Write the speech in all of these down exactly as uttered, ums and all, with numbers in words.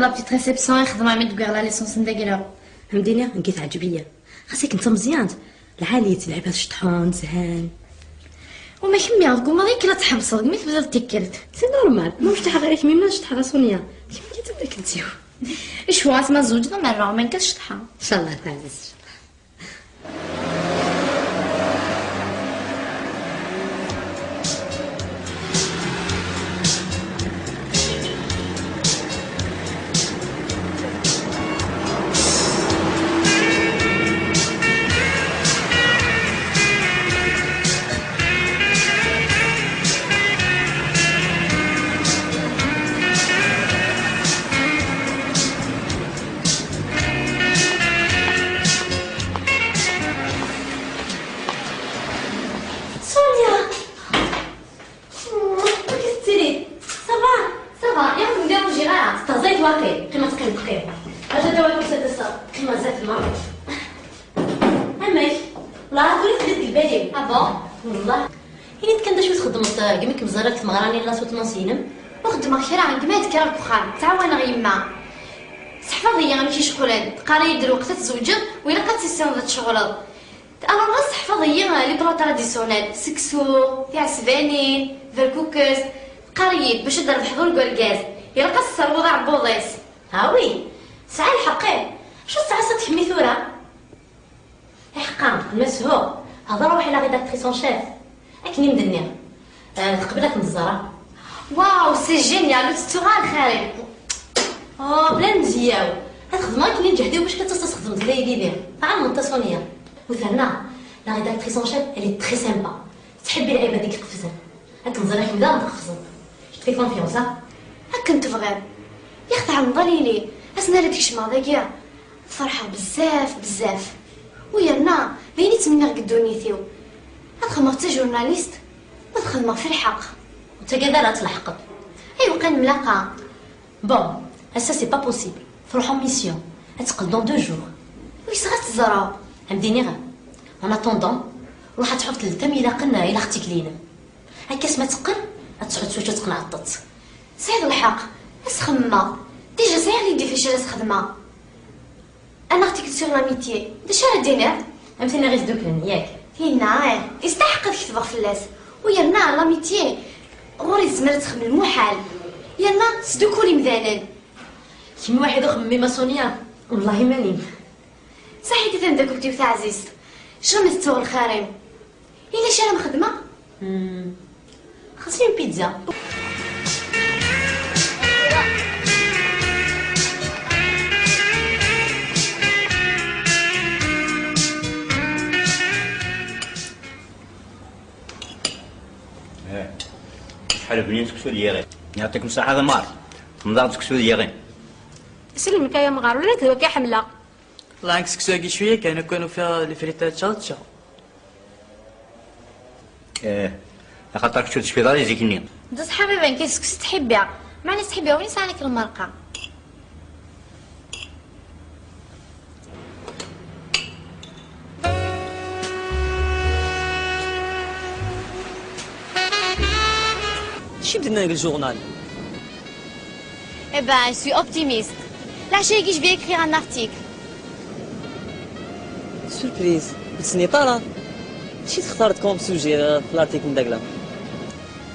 La petite réception i xedmeɣ mi d-wwiɣ la licence n d agraw. Am d-iniɣ, nekk teɛǧeb-iyi. Xas akken d tameẓyant, lɛali-tt, lɛibad ceṭṭḥen, zhan. Uma kemmi, deg umḍiq i la tḥebseḍ, deg mi tebdiḍ tikkelt. C'est normal, ma ur ceṭṭḥeɣ ara kemmi, ma ceṭṭḥeɣ a Sonia. Kemmi d tameddakelt-iw. Icwa, asma tzewǧeḍ, am rreɣ, ma nekk ad ceṭṭḥeɣ. Incallah, taɛzizt. Sonia! Amek tettiliḍ? Ça va? Ça va, yak ur kem-dérangeɣ ara. Testerzayed waqil. Qqim ad teqqimeḍ, qqim. Acu d-tawi tusa tasa? Qqim zdat ma. Amek? La, tura teddiḍ deg lbal-iw. Ah bon? Wellah. Ini-d kan d acu txeddmeḍ, eh, deg mi kem-ẓriɣ deg tmeɣra-nni n la soutenance-inem. Ur xeddmeɣ kra, deg mi ad kkreɣ deg uxxam, ttɛawaneɣ yemma. Teḥfaḍ-iyi amek i ceɣlen, teqqar-iyi-d lweqt ad tzewǧeḍ, u ilaq ad tissineḍ ad tceɣleḍ. Alors ɣas teḥfaḍ-iyi les plats traditionnels, seksu, tiɛesbanin, berkukes, teqqar-iyi-d bac ad d-trebḥeḍ ul n urgaz, ilaq ad tesserwuḍ aɛebbuḍ-is. Ah oui, tesɛa lḥeqq, eh. Acu tettɛassaḍ kemmi tura? Iḥeqqa, ma shuɣ, hder ruḥ i la rédactrice en chef. Akken i m-d-nniɣ. Ah, teqbel ad kem-tẓer. Waw, c'est génial, ur tettuɣ ara lxir-im. Oh, bla lemzeyya-w. Ad xedmeɣ akken i lǧehd-iw bac ad taseḍ ad txedmeḍ layli-nni. Tɛelmeḍ a Sonia. U terna, la rédactrice en chef, elle est très sympa. Tettḥibbi lɛibad i iqefzen. Akken ẓriɣ kemm daɣen tqefzeḍ. Je te fais confiance, ha? Akken tebɣiḍ. Yak tɛelmeḍ a Lili, ass-n ara d-kecmeɣ dagi. Ferḥeɣ bezzaf, bezzaf. U yerna, d ayen i ttmenniɣ deg ddunit-iw. Ad xedmeɣ d tajurnalist, u ad xedmeɣ f lḥeqq. Ur ttagad ara ad tleḥqeḍ. Ayweq ad nemlaqa? Bon, ass-a c'est pas possible. Truḥ en mission. Ad teqqel dans deux jours. Uyseɣ ad teẓreɣ. Ad m-d-iniɣ. En attendant, ruḥ ad tḥufeḍ ltam ilaqen i l'article-inem. Akka asmi ad teqqel, ad tesɛuḍ s wacu ad teqneɛeḍ. Tesɛiḍ lḥeqq. Ad s-xemmemeɣ. Déjà sɛiɣ l'idée f acu ara s-xedmeɣ. Un article sur l'amitié. D acu ara d-tiniḍ? Am tin ara isduklen, yak? Tinna, eh. Yesteḥq ad ketbeɣ fell-as. U yerna, l'amitié, ɣur-i tezmer ad texdem lmuḥal. Yerna, tesdukul imdanen. Kemm waḥid uxemmem a Sonia. Wellah iman-im. Saḥit a tameddakelt-iw taɛzizt. Jamais tettuɣ lxir-im. Yella acu ara m-xedmeɣ? Hmm. Xas une pizza. Eh, acḥal bnin seksu d yiɣi. Yeɛṭikum ṣṣeḥḥa d amɣar. Temḍaɣ-d seksu d yiɣi. Sellmek ay amɣar, ula d nekk d wakka ḥemmleɣ. Ḍaɛen seksu-agi cwiya kan, akka nufiɣ les frites ad ččeɣ, ččeɣ. Eh, axaṭer kečč ur tecfiḍ ara i zik-nni. D ṣṣeḥ a baba, nekk seksu ttḥibbiɣ. Meɛna ttḥibbiɣ win yesɛan akk lmerqa. Acu i m-d-nnan deg ljournal? Eh ben, je suis optimiste. Leɛca-agi, je vais écrire un article. Surprise, ur tt-tenniḍ ara. Acu i textareḍ comme sujet, euh, في l'article n dagla?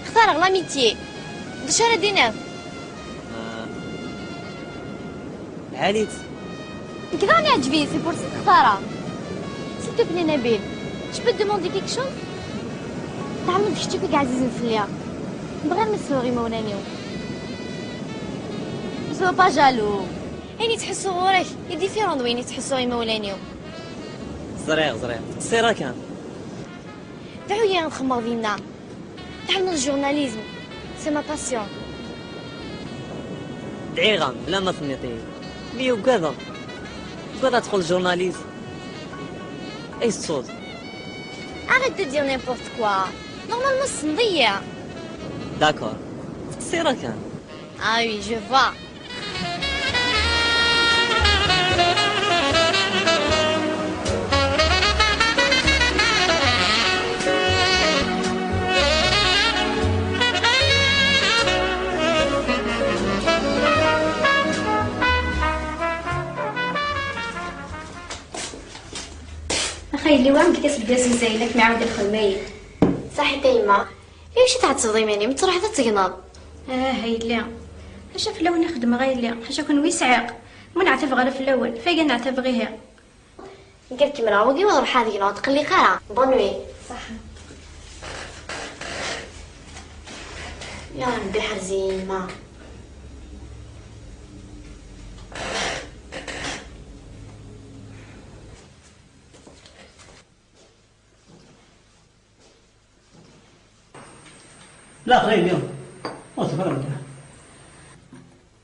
Xtareɣ l'amitié. D acu ara d-tiniḍ? Ah. Lɛali-tt. Nekk daɣen iɛǧeb-iyi, c'est pour ça i t-xtareɣ. S'il te plaît, Nabil, je peux te demander quelque chose? Tɛelmeḍ d kečč akk i yeɛzizen fell-i. Bɣiɣ ma sɛuɣ imawlan-iw. Ne sois pas jaloux. Ayen i ttḥussuɣ ɣur-k, est différent d wayen i ttḥussuɣ imawlan-iw. Ẓriɣ, ẓriɣ. Ttqeṣṣireɣ kan. Dɛu-yi ad xedmeɣ dinna. Tɛelmeḍ, le journalisme, c'est ma passion. Dɛiɣ-am, bla ma tenniḍ-iyi. Mi ugadeɣ. Ugadeɣ ad teqqleḍ journaliste. Ay tettuḍ. Arrête de dire n'importe quoi. Normalement, tessneḍ-iyi. D'accord. Ttqeṣṣireɣ kan. Ah oui, je vois. A yelli, wa amek i s-d-yas uzayel, ad kem-iɛawed lxedma-yi. Saḥit a yemma. Iwacu tɛettbeḍ iman-im? Truḥeḍ ad tegneḍ. Ah, a yelli. Ḥaca fell-awen i xedmeɣ a yelli. Ḥaca kenwi sɛiɣ. Ma neɛtabeɣ ara fell-awen, fayga neɛtabeɣ ihi. Nekk ad kemmleɣ wagi, ad ruḥeɣ ad gneɣ, ur tqelliq ara. Bonne nuit. Ṣaḥa. Ya Rebbi, ḥrez-iyi yemma. La, ɣayni. Ur tebɣi ara.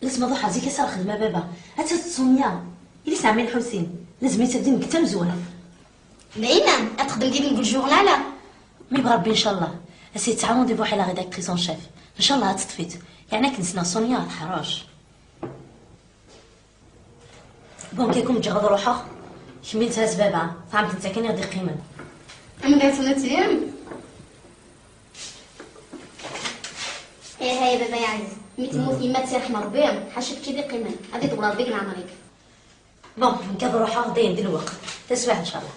Lazem ad ruḥeɣ zik ass ara xedmeɣ baba. Ad tt-teṣṣunya. Ili sɛami Lḥusin. Lazem ad tt-abdin deg tamezwarut. Dayen, ad texdem din deg le journal? Mi bɣa Rebbi, ncallah. Ass yettɛawan di buḥi la rédactrice en chef. Ncallah ad teṭṭef-itt. Yeɛni akken ssneɣ Sonia teḥṛec. Bon, kya kum ǧǧiɣ ad ruḥeɣ. Kemmini ttras baba, tɛemmt netta kan i ɣ-d-iqqimen. Anda tella tiyam? Ih, ay baba yeɛziz, mi temmut yemma ad tt-irḥem Rebbi, ḥaca kečč i d-iqqimen, ad iḍewwer Rebbi deg leɛmer-ik. Bon, nekk ad ruḥeɣ dayen d lweqt. Taswiɛt, ncallah.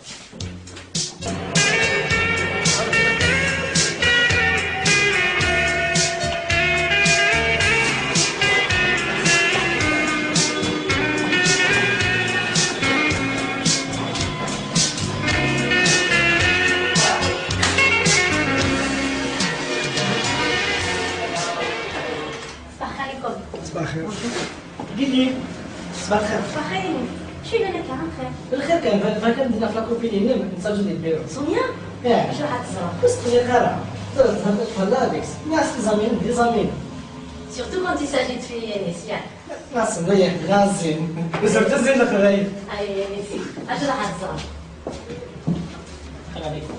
صباح الخير عليكم. صباح الخير. قولي. صباح الخير. صباح الخير. شنو لك عن خير؟ الخير كان فات، فات كان بدنا في لاكوبين هنا، ما كنتش موجود البيرو. سونيا؟ ايه. شو راح تصرا؟ بس تقولي خيرها. تهلا بيكس. ناس زامين، دي زامين. Surtout quand il s'agit de filles, يا نسيان. ناس مليح، غازين. بزاف تزين الخير. اي، يا نسيان. اش راح تصرا؟ السلام عليكم.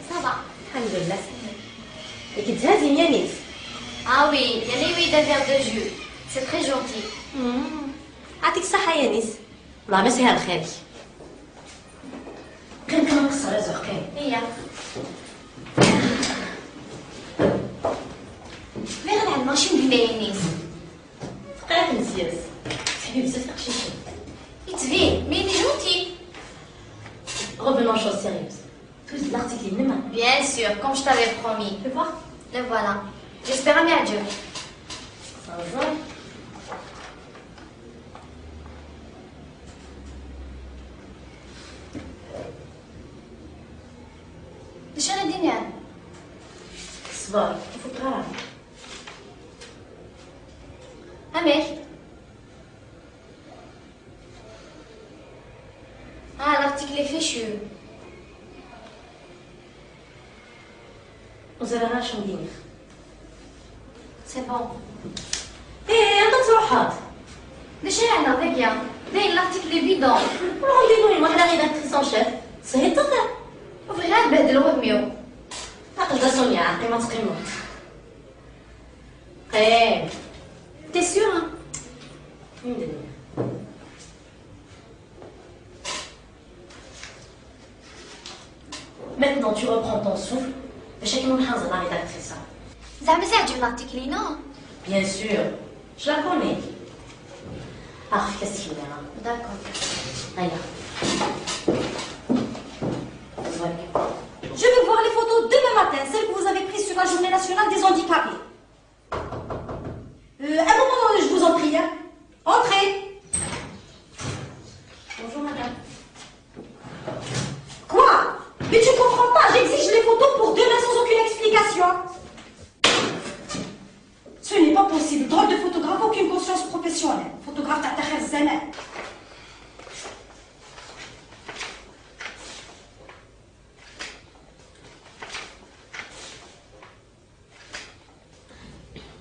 Ça va. الحمد لله. ياك تهازي يانيس؟ Ah oui, يا لي oui, d'un verre de jus. C'est très gentil. مم. يعطيك الصحة يانيس. الله يمسيها بخيرك. قيم كما نقصر رزق، قيم. هي. ما غنعلم شي من يانيس. فقرات مزياز. تحبي بزاف تقشيشي. يتبين، mais il est gentil. Revenons aux choses sérieuses. Tout l'article est même. Bien sûr, comme je t'avais promis. Tu vois ? Le voilà. J'espère à mieux Dieu. Ça va. D acu ara d-iniɣ? Ṣber, ur fukeɣ ara. Amek? Ah, l'article est fichu. Ur ẓriɣ ara acu n d-iniɣ. C'est bon. Eh, anda truḥeḍ? D acu ara ɛennaɣ dagi? Dayen l'article est bidon. Rendez-vous-inu d la rédactrice en chef. Shiṭet. Ur bɣiɣ ara ad behdleɣ udem-iw. Aql-d a Sonia, qqim ad teqqimeḍ. Qqim. T'es sûr, hein? Une demi-heure. Maintenant, tu reprends ton souffle. Bac akken ur nḥanzeḍ la rédactrice-a. Zeɛma ad yeɛǧeb l'article-inu? Bien sûr. Je la connais. Ah, qu'est-ce qu'il a? D'accord. Aya. Voilà. Je veux voir les photos demain matin, celles que vous avez prises sur la journée nationale des handicapés. Euh, un moment, je vous en prie, hein. Entrez. Bonjour, madame. Quoi? Mais tu comprends pas, j'exige les photos pour demain sans aucune explication. Ce n'est pas possible. Drôle de photographe, aucune conscience professionnelle. Photographe تاع آخر الزمان.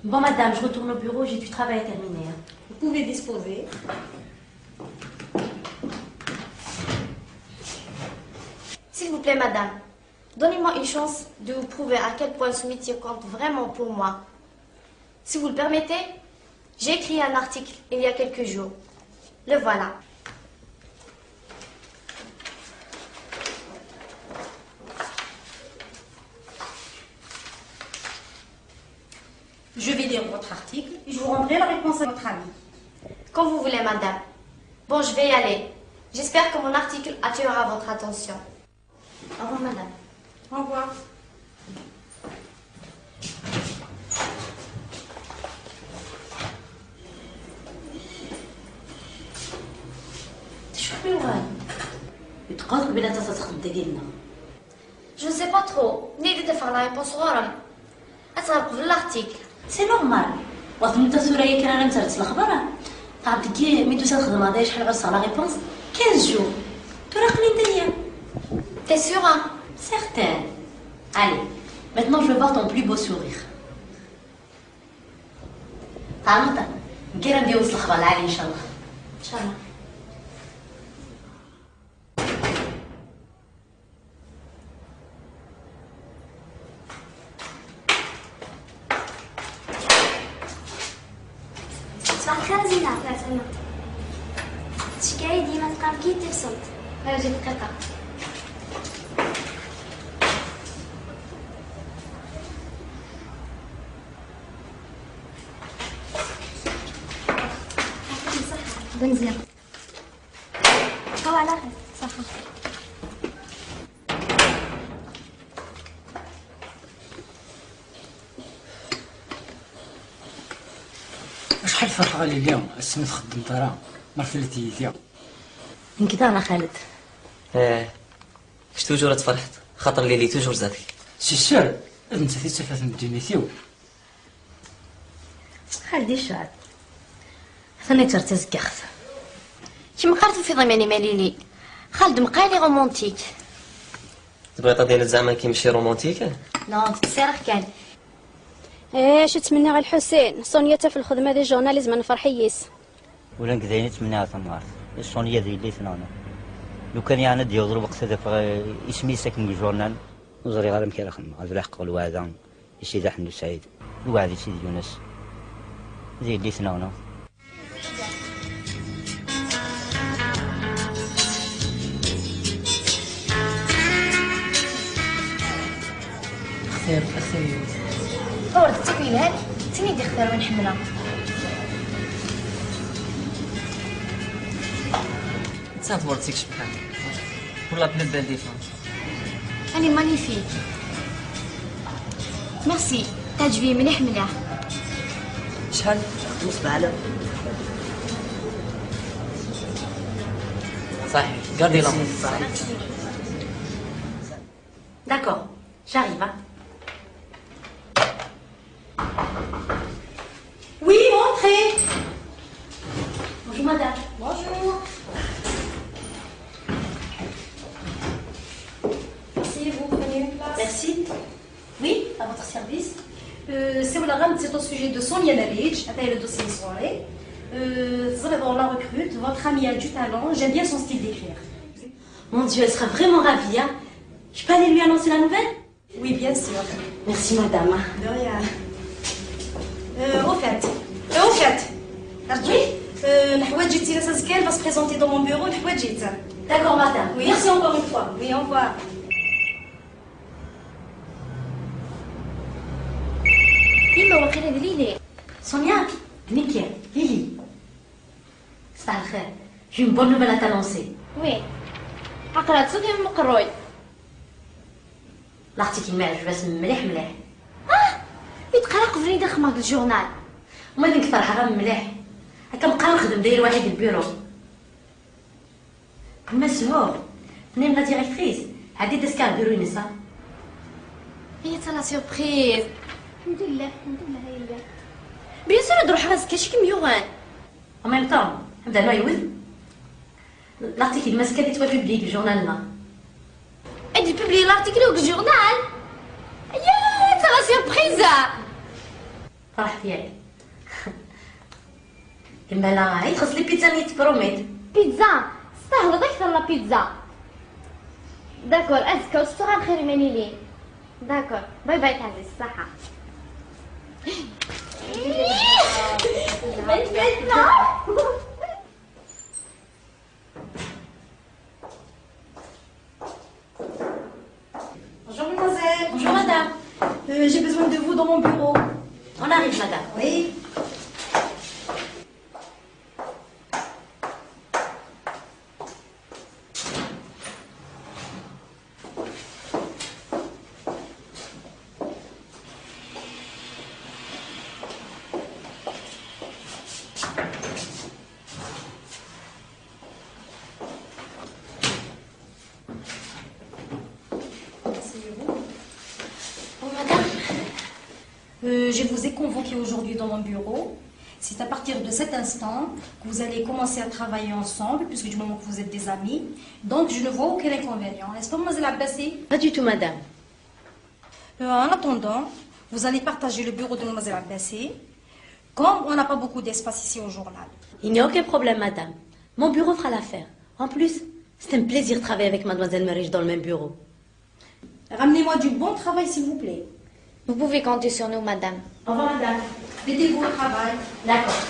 Bon, madame, je retourne au bureau, j'ai du travail à terminer, hein. Vous pouvez disposer. S'il vous plaît, madame, donnez-moi une chance de vous prouver à quel point ce métier compte vraiment pour moi. Si vous le permettez, j'ai écrit un article il y a quelques jours. Le voilà. Je vais lire votre article et je vous rendrai la réponse à votre avis. Quand vous voulez, madame. Bon, je vais y aller. J'espère que mon article attirera votre attention. Au revoir, madame. Au revoir. Tecfam i uɣal? Yettqad qbel ad taseḍ texdem dagi-nneɣ. Je ne sais pas trop. Nniɣ-d ad afeɣ la réponse ɣur-m. Ad tɣer qbel l'article. C'est normal. Wa tnenta tura yakan ara nettarra s lexbar. Tɛeḍ deg mi d-tusa txedmeḍ aya, acḥal ɣer sɣer la réponse? Quinze jours. Tura aql-in daya. T'es sûr, hein? Certain. Allez, maintenant je veux voir ton plus beau sourire. Tɛelmeḍ? Nekk ara m-d-yawi s lexbar lɛali, inchallah. Inchallah. صباح الخير زينة. لا سلمى. شكاية ديما تقام كي تفصلت. هاجي دقيقة. بنزين. هو على خير. صحة. Acḥal ferḥeɣ a Lili, ass-mi txeddmeḍ ara, ma rfilet yid-i. Nekk daɣen a Xaled. Eh, kečč toujours ad tferḥeḍ, xaṭer Lili toujours zdat-k. C'est sûr, d nettat i d tafat n ddunit-iw. Xaled iceɛɛel. Atan yetter tazeggaɣt. Kemm meqqar tufiḍ iman-im a Lili. Xaled meqqar i romantique. Tebɣiḍ ad d-tiniḍ zeɛma nekki mačči romantique? Non, ttqeṣṣireɣ kan. Eh, acu ttmenniɣ a Lḥusin, Sonia taf lxedma di journalisme nferḥ yis. Ula nekk d ayen i ttmenniɣ a tamɣart. Sonia d yelli-tneɣ. Lukan yeɛni ad d-yaweḍ lweqt ad afeɣ, eh, isem-is akken deg journal. Ur ẓriɣ ara amek ara xedmeɣ, ad laḥqeɣ lweɛda i Sidi Ḥmed U Sɛid, lweɛd i Sidi Yunes, d yelli-tneɣ. Xtir, xtir. Ur d tikk yelhan, d tin i d-ixtir win ḥemmleɣ. Nettat ur d tikcebḥan. Pour la plus belle des femmes. Elle est magnifique. Merci. تعجبي مليح مليح. شحال؟ نص بعلم. صحيح. Gardez-la. D'accord. J'arrive, hein. Oui, entrez. Bonjour, madame. Bonjour. Merci, vous prenez une place. Merci. Oui, à votre service. Euh, c'est au sujet de Sonia Nalic, à le dossier soirée. Euh, vous allez voir la recrute, votre amie a du talent, j'aime bien son style d'écrire. Mon Dieu, elle sera vraiment ravie, hein. Je peux aller lui annoncer la nouvelle ? Oui, bien sûr. Merci, madame. De rien. Euh, au fait, euh, au fait, oui, euh, نحواجيت تيلا سازكال va se présenter dans mon bureau, نحواجيت. D'accord, madame. Oui. Merci encore une fois. Oui, au revoir. Yemma, waqila d Lili. Sonia, d nekk, Lili. Ṣbaḥ lxir. J'ai une bonne nouvelle à t'annoncer. Oui. Aql-aɣ ttut yemma Meqruy. L'article-nni iɛǧeb-as mliḥ mliḥ. Ah! I d-qqareɣ qbel i d-axemeɣ deg ljournal. Ma d nekk ferḥeɣ-am mliḥ. Akka meqqar nexdem d ayen lwaḥid deg lbiru. Yemma Sehur, tenna-yam la directrice, ɛeddi-d azekka ɣer lbiru-ines, a. Aya d la surprise. Lḥemdullah, lḥemdullah a yelli. Bien sûr ad ruḥeɣ azekka, acu i kem-yuɣen? En même temps, anda ma yiwet? L'article n Mass Kadi yettwapubliyi deg ljournal-nneɣ. Ad ipubliyi l'article deg ljournal? Aya d la surprise! Ferḥet yak. Lemala i txeṣṣ les pizzas-nni i tettpromet. Pizza! Testahleḍ akter la pizza! D'accord, azekka ur tettuɣ ara xir iman-ili. D'accord, bye bye taɛzizt, ṣṣaḥa. Bye bye. Bonjour, mademoiselle. Bonjour, madame. Euh, j'ai besoin de vous dans mon bureau. On arrive, madame. Oui. Je vous ai convoqué aujourd'hui dans mon bureau. C'est à partir de cet instant que vous allez commencer à travailler ensemble, puisque du moment que vous êtes des amis. Donc, je ne vois aucun inconvénient. N'est-ce pas, mademoiselle Abbassi ? Pas du tout, madame. Euh, en attendant, vous allez partager le bureau de mademoiselle Abbassi, comme on n'a pas beaucoup d'espace ici au journal. Il n'y a aucun problème, madame. Mon bureau fera l'affaire. En plus, c'est un plaisir de travailler avec mademoiselle Merich dans le même bureau. Ramenez-moi du bon travail, s'il vous plaît. Vous pouvez compter sur nous, madame. Au revoir, madame. Mettez-vous au travail. D'accord.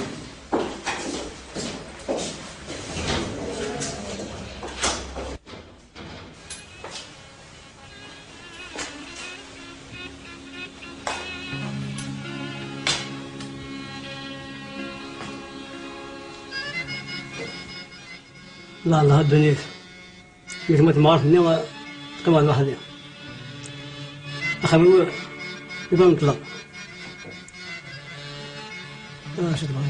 الله، الله، الدنيا. مثل ما تمارس الدنيا، تقوى لوحدها. أخي، يبغى نطلع. آه، شو تبغى؟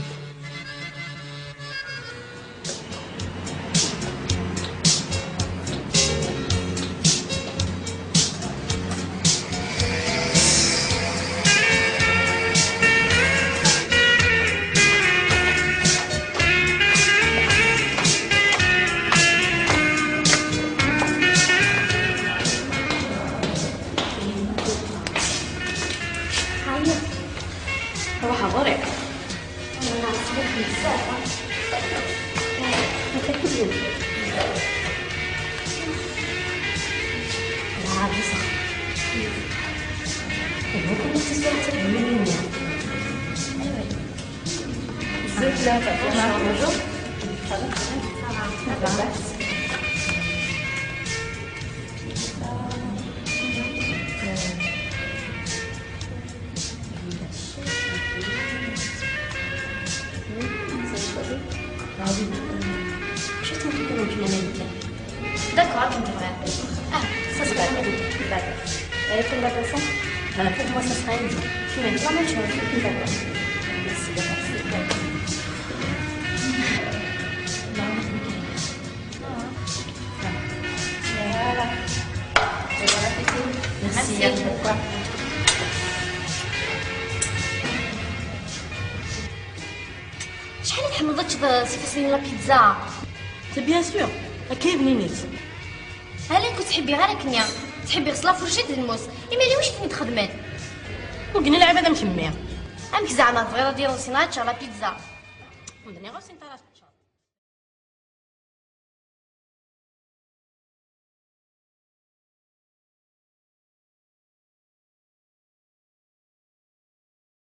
هيا. روح غوري. أنا عصبت بزاف، ها؟ ما تاكلش. لا، بصح. المهم تسمع تاكل مني. بزاف لا تاكل. بونجور. شفت ممكن نكون كمان. D'accord, كنت بغيت. Ah, ça serait bien. D'accord. Et pour la boisson ? Euh, pour moi, ça serait un jus. Tu mets pas mal de choses. D'accord. Merci, merci. Voilà. Et bon appétit. Merci. Merci. شحال تحمضتش سي فصلين لا بيتزا؟ C'est bien sûr. كيف نينيت؟ هلا كنت تحبي غير كنيا. تحبي غير لا فرشيت الموس. إما لي واش كنت تخدمي؟ وقلنا العباد مكمية. أمك زعما تبغي ديرو سيناتشا لا بيتزا؟ عندنا غير سيناتشا.